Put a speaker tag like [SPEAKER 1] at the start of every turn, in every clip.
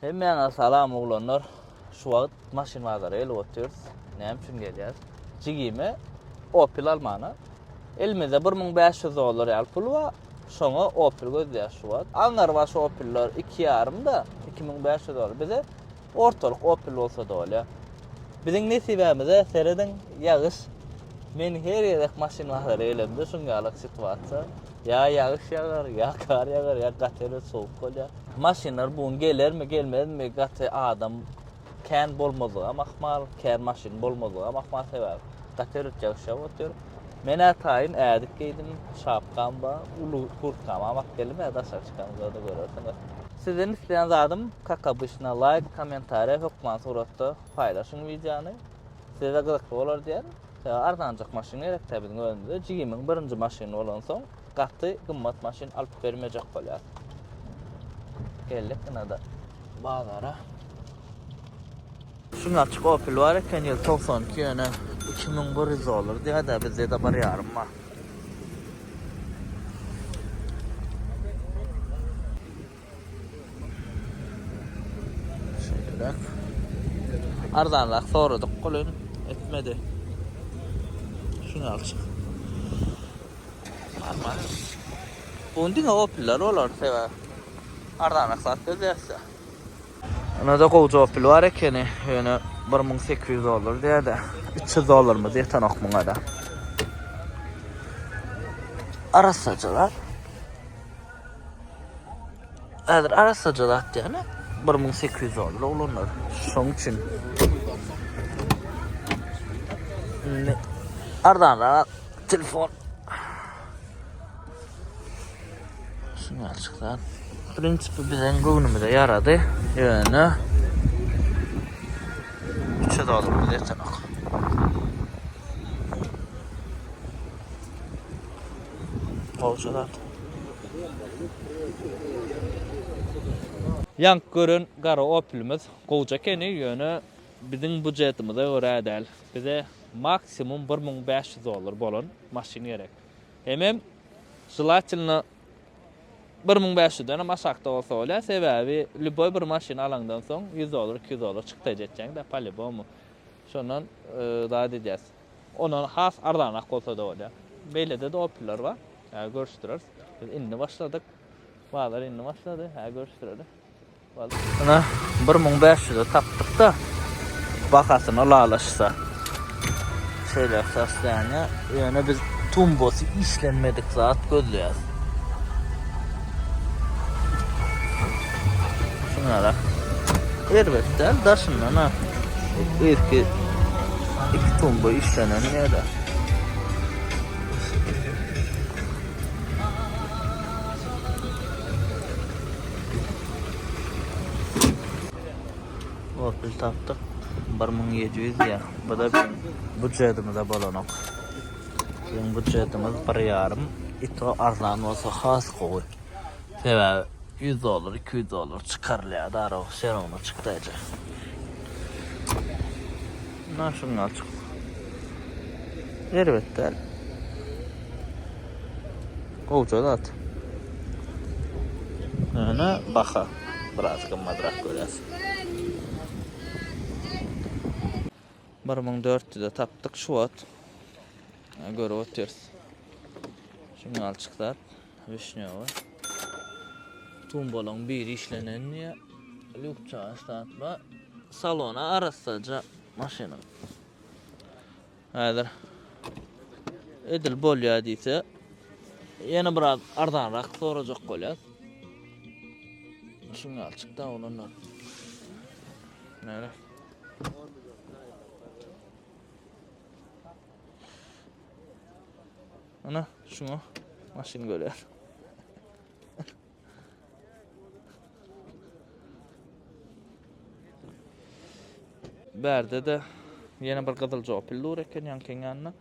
[SPEAKER 1] Hemmäňe salam oglanlar. Şu wagt maşyn bazara gelip otyrys. Näme üçin gelýäs? Jigime Opel almana. Elimizde 1500 dollar ýaly pul bar. Şoňa Opel gözleýäs şu wagt. Aňňarbaş Opeller 2,5 da 2500 dollar. Bize ortalyk Opel bolsa-da bolýar. Biziň nesibämize serediň, ýagyş. Men her gezek maşyn bazara gelemde şuň ýaly situasiýa. Ýa ýagyş ýagar, ýa gar ýagar, ýa gaty erbet sowuk bolýar. Maşynlar bu gün gelermi, gelmezmi, gaty adam kän bolmazlygam ahmal, kän maşyn bolmazlygam ahmal, sebäbi gaty erbet ýagyş ýagyp otyr. Men-ä taýyn ädik geýdim, şapkam bar, uly kurtkamam alyp geldim, ä daşary çykamyzda-da görersiňiz. Sizden isleýän zadym, kak obyçno laýk, kommentariýa hökman suratda paýlaşyň wideony. Size-de gyzykly bolar diýýän. Sebäbi arzanjak maşyn gerek-dä biziň özümize. Jigimiň birinji maşyny bolansoň, gaty gymmat maşyn alyp bermejek bolýas. Geldik ynada bazara. Şuň açyk Opel bar eken ýyl 92 ýöne 2100 dollar diýýär-dä bizde-de bir ýarym bar. Şeýleräk. Arzanrak soradyk welin etmedi. Şuny alçyk. Normal. Bugün diňe Opel'ler bolar sebäbi arzanrak zat gözleýäs-dä. Onda-da gowja Opel bar ekeni, ýöne 1800 dollar diýýär-de. 300 dollarymyz ýetenok muňa-da. Arassaja zat. Häzir arassaja zat diýýän, 1800 dollar oglanlar. Şoň üçin. Indi arzanrak telefon. Şuny alçyk zat. Prinsipi biziň göwnümize ýarady. Ýöne 300 dollarymyz ýetenok. Gowja zat. Ýaňky gören gara Opelimiz gowja ekeni, ýöne biziň bujetimize görä däl. Bize maksimum 1500 dollar bolan maşyn gerek. Hemem želatelno 1500 denem aşakda bolsa bolýar. Sebäbi lýuboý bir maşyn alaňdan soň 100 dollar, 200 dollar çykdaýjy etýäň-dä po-lýubomu. Şondan zat edýäs. Ondan has arzanrak bolsa-da bolýar. Beýlede-de Opel-ler bar. Hä görüşdireris. Biz indi başladyk. Bazar indi başlady. Hä görüşdireli. Ine, 1500-e tapdyk-da, bahasyny ylalaşsa. Şeýle sostoýaniýa. Ýöne biz tumbasy işlenmedik zat gözleýäris. Şuňara erbet däl, daşyndan-a irki iki tumba işlenen ýerde. Opel tapdyk. 1700 diýýär. Bu da biziň budjetimize bolanok. Biziň budjetimiz bir ýarym. Ito arzan bolsa has gowy. Sebäbi 100 dollar, 200 dollar çykarylýar daraw, все равно çykdaýjy. Na şuny alçyk. Erbet däl. Gowja zat. Ýöne baha biraz gymmadrak görýäs. 1400-e tapdyk şu wagt. Görüp otyrys. Şuny alçyk zat. Wişnýowy. Tumbalaň biri işlenen diýýär. Lýukça zat bar. Salona arassaja maşynyň. Häzir edil bolýar diýse, ýene biraz arzanrak sorajak bolýar. Şuny alçyk da oglanlar. Näre? Ana şuňa maşyn görýär. Bärde-de ýene bir gyzylja Opel dur eken ýaňkyň ýanynda.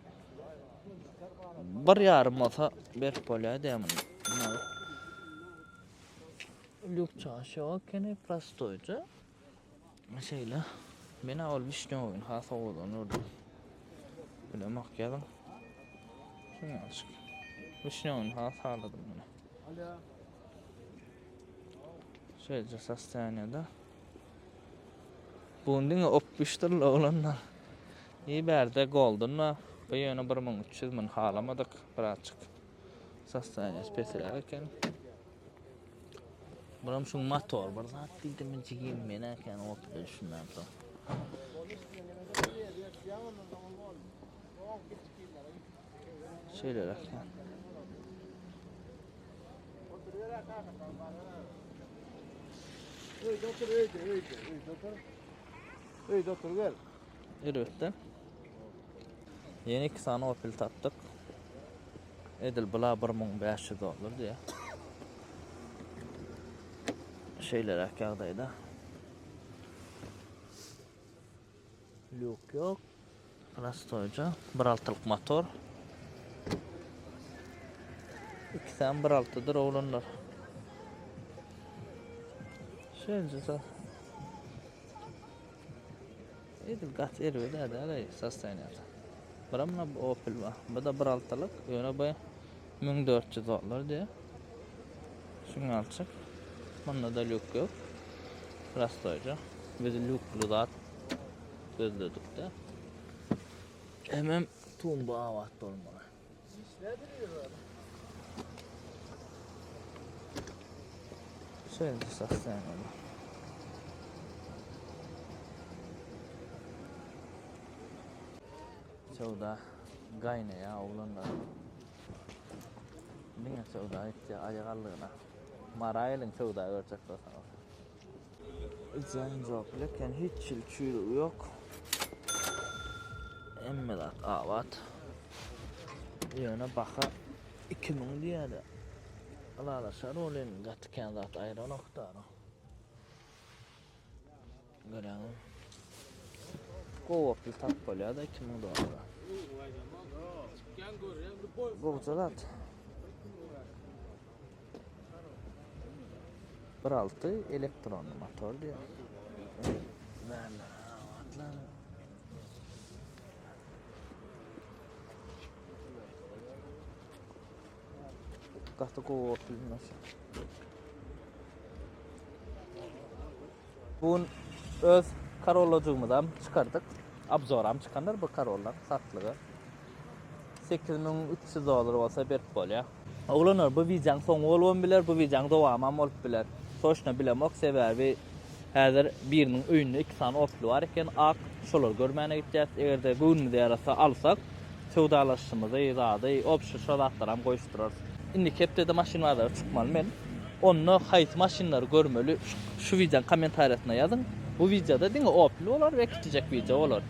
[SPEAKER 1] Bir ýarym bolsa berip bolýar diýýär muny. Lýuk çaş ýok ekeni, prostoýja. Şeýle. Men ol wişnýowyny has owadan gördüm. Bilemok ýazyň. Şuny alşyk. Wişnýowyny has haladym men. Şeýle sostoýaniýada. Bu diňe opbüşdir oglanlar. I bärde golden bar. Bu ýöne 1300 muny halamadyk birazjyk. Sostoýaniýasy pesräk eken. Buram şuň motor bir zat diýdimi jigim men eken Opel-e düşünmänsoň. Şeýleräk eken.
[SPEAKER 2] Öýde otur, öýde, öýde, öýde otur. Öýde otur gel.
[SPEAKER 1] Elbetde. Ýene iki sany Opel tapdyk. Edil bula 1500 dollar diýýär. Şeýleräk ýagdaýda. Lýuk ýok. Prostoýja 1.6-lyk motor. Ikisem 1.6-dyr oglanlar. Şeýle Edil gaty erbet däl sostoýaniýasy. Biram muna Opel bar. Bu da 1.6-lyk, ýöne bu 1400 dollar diýýär. Şuny alçak. Munda da lýuk ýok. Prostoýja. Biz lýukly zat gözledik-de. Hemem tumba abat bolmaly. Şeýle sostoýaniýada. Söwda gaýnaýar oglanlar. Diňe söwda gitýär aýak aldygyna. Mara geliň söwda görjek bolsaňyz. Zenjok eken hiç hili çüýrügi ýok. Hemme zat abat. Ýöne baha 2000 diýýär. Ylalaşar ol indi gaty kän zat aýranok-da. Görýäňmi? Gowy Opel tapyp bolýar-da 2000 dollara. Gowja zat. 1.6 elektronly motor diýýär. Bärler abatlar. Gaty gowy Opel maşyn. Bu gün öz Corollajygymyzam çykardyk. Obzoram çykandyr bu Corolla satlyga. 8300 dollar bolsa berip bolýar. Oglanlar bu wideoň soňy bolubam biler, bu wideoň dowamam bolup biler. Toçno bilemok sebäbi häzir biriniň öýünde iki sany otly bar eken ak şolary görmäne gitýäs. Egerde göwnümize ýarasa alsak söwdalaşyşymyzy zady obşi şo zatlaram goýuşdyrarys. Indiki hepdede maşyn bazara çykmaly men. Onda haýsy maşynlary görmeli şu wideoň kommentariýasynda ýazyň. Bu wideoda diňe Opel bolar we kiçijek wideo bolar.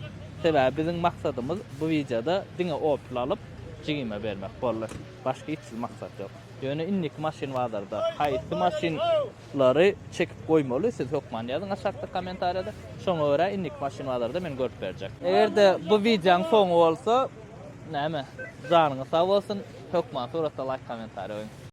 [SPEAKER 1] Sebäbi biziň maksadymyz bu wideoda diňe Opel alyp jigime bermek boldy. Başga hiç hili maksat ýok. Ýöne indiki maşyn bazarda haýsy maşynlary çekip goýmaly siz hökman ýazyň aşakda kommentariýada. Şoňa görä indiki maşyn bazarda men görüp berjek. Eger-de bu wideoň soňy bolsa näme janyňyz sag bolsun hökman suratda laýk kommentariýa goýuň.